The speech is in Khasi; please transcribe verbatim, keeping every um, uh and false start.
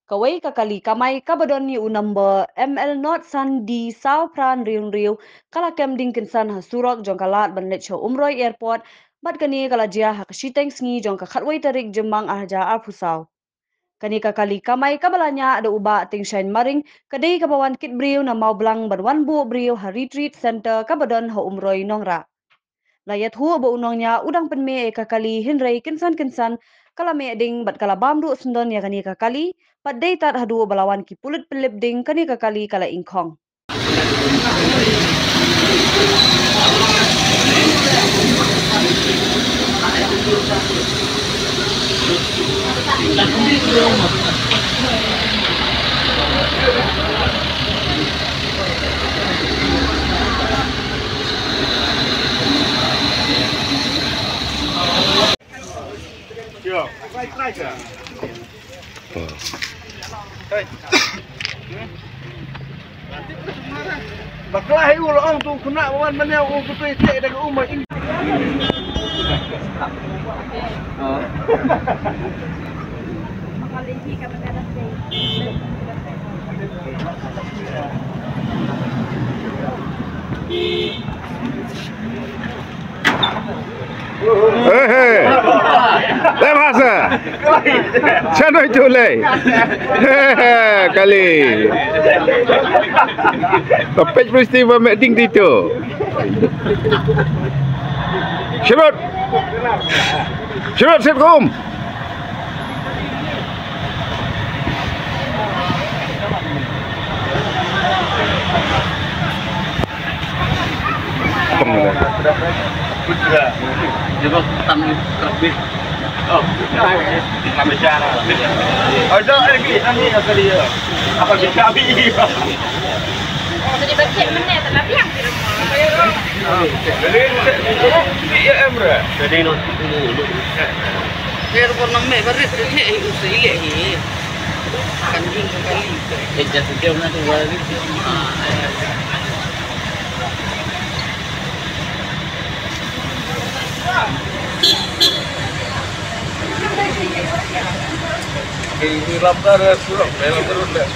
Kawei ka kali kamai kaba don ïa u number M L not san D saw phra hynriew hynriew ka la kem ding kynsan ha surok jong ka lad ban leit sha Umroi Airport, bad kane ka la jia ha ka shiteng sngi jong ka khatwei tarik Jymmang ar hajar arphew saw. Kane ka kali kamai kaba la ñiah da u Bah Tingshain Maring ka dei kaba wan kit briew na Mawblang ban wan buh briew ha retreat center kaba don ha Umroi Nongrah. La ïathuh ba u nongñiah u dang pynmih ïa ka kali hynrei kynsan kynsan ka la mih ding bad ka la bam duh syndon ïa kane ka kali, bad dei tad haduh ba la wan ki pulit pynlip ding kane ka kali ka la ingkhong. Bakla hi u la ong tu kena wan mane u kutui te da u ma in. Ehe. Lem hasa. Chano itu lei. Hehe, kali. Tapet peristiwa meding itu. Shirut. Shirut sit kum. Ada lagi nanti apa dia? Jadi baca mana tak labiang di rumah. Jadi, jadi, jadi, ya, Emre. Jadi, nanti dulu. Pero por no me barre te he u se ile hi. Kan din ka kali. Ella se dio una tuba de. Ini lapar ya, surok, dalam perut dah.